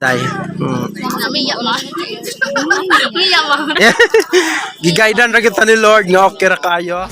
Day. Namiya ma. Miya ma. Gigaidan ra kita ni Lord nga okay ra kayo.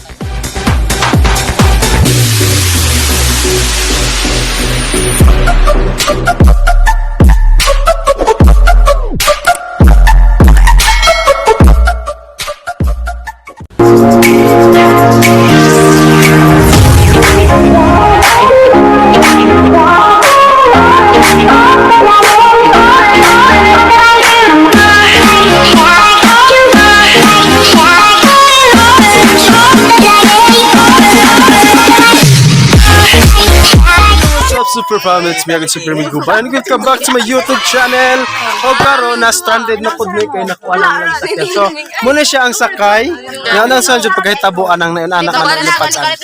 What's up, Super Fam? It's me again, Super Migo. And welcome back to my YouTube channel. O karon na stranded na pud mi kay nakuha lang lang sakyan. So, muna siya ang sakay. Nga nang saan jud pagkahitabuan ang anak na nalipadan.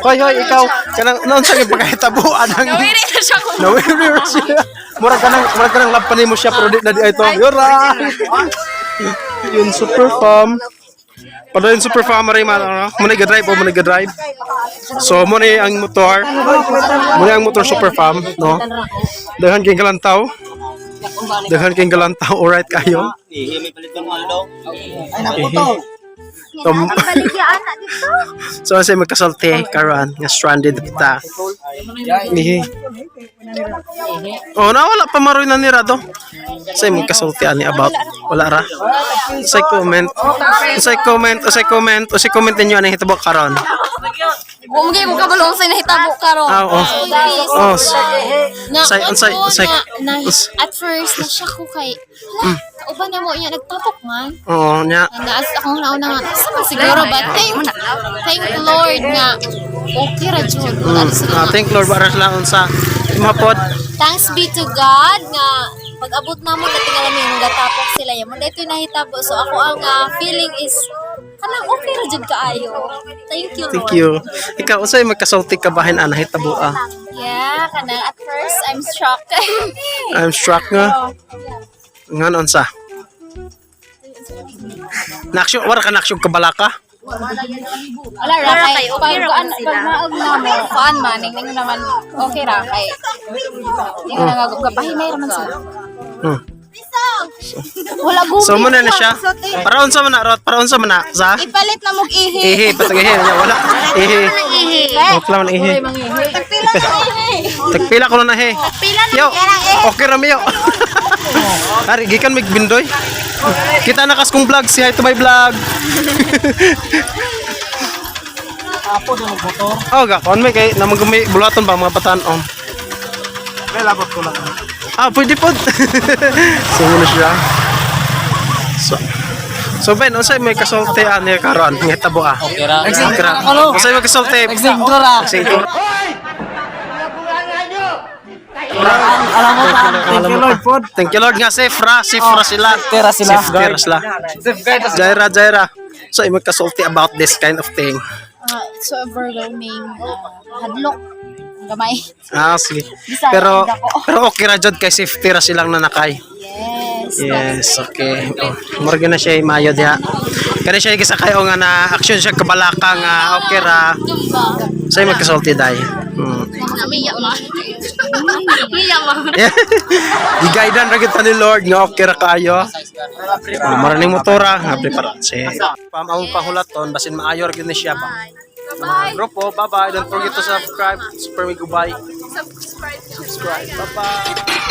Hoy, hoy, ikaw kanang naon sa pagkahitabuan ang Nawiri na siya kung Nawiri ra siya. Murag kanang love pa nimo siya pero di na di ay to. Yura. Yun, Super Fam. Padayon, Super Fam rin man ano. Muna ga-drive o muna ga-drive. So mo na ang motor. Mo na ang motor, Super Fam, no. Daghan kay galantaw. Daghan kay galantaw, alright kayo. Ihi. So, so sa magkasulti karon nga stranded kita. Ihi. Oh, na wala pa maroy na nira do. Sa magkasulti ani about wala ra. Say comment. Say comment, say comment, say comment ninyo anong hitabo karon. Bumigay mo ka balong sa nahitabo karon. Ah, oh. Oh. Na, Unsay- ako, unsay- na, at first, na-shock ko kay, hala, kauban na mo niya, nagtapok man. Oo, nya. Naas akong nauna nga, asa man siguro ba? Thank Lord nga, okay ra jud. Wala na sila Ah, nga. thank Lord para sila unsa. Imapod. Thanks be to God nga, pag abot na mo, natingala mi nga gatapok sila ya. Muna ito nahitabo. So ako ang feeling is, kanang okay ra jud kaayo. Thank you, Lord. Thank you. Ikaw unsay magkasulti ka bahin ana hitabo ah? Yeah, kanang at first, I'm shocked. I'm struck nga. Ngan unsa? Naksyo, wala ka naksyo kabalaka? Wala ra kay okay ra pag pag maog na mo kuan man ning ning naman okay ra kay ning na nga gapahinay ra man sila. Wala gubi. So muna na siya. Para unsa man na rot, para unsa man na sa? Ipalit na mog ihi. Ihi, patag ihi niya wala. Ihi. Okay lang ihi. Tagpila na ihi. Tagpila ko na ihi. Tagpila na Yo, okay ra miyo. Ari gikan mig bindoy. Kita na kas kong vlog, say hi to my vlog. Oh, ga, kon may kay namang gumi bulaton ba mga bataan om. May labot ko lang. Ah, pwede po. So muna siya. So Ben, unsay may kasulti ani karon nga tabo ah? Okay ra. Okay ra. Unsay may kasulti? Nagsingko ra. Nagsingko. Alam mo pa, thank you Lord po. Thank you Lord nga safe ra sila. Safety ra sila. Safety ra sila. Jaira, Jaira. So, ay magkasulti about this kind of thing. So overwhelming, hadlok gamay. Ah, sige. Bisaya, Pero, dako. pero okay ra jud kay safety ra silang nanakay. Yes. Yes, okay. Oh, murag na siya mayo diha. Kani siya gisakay o nga na action siya kabalaka nga okay ra. Tumba. So, ay magkasulti day. Namiya ma. Miya ma. Gigaidan ra kita ni Lord nga okay ra kaayo. Oh, maraning motora, nga prepara. Si Pam ang pahulaton basin maayo ra gyud ni siya ba. Mga grupo, bye-bye. Don't forget to subscribe. Super Migo, bye. Subscribe. Subscribe. Bye-bye.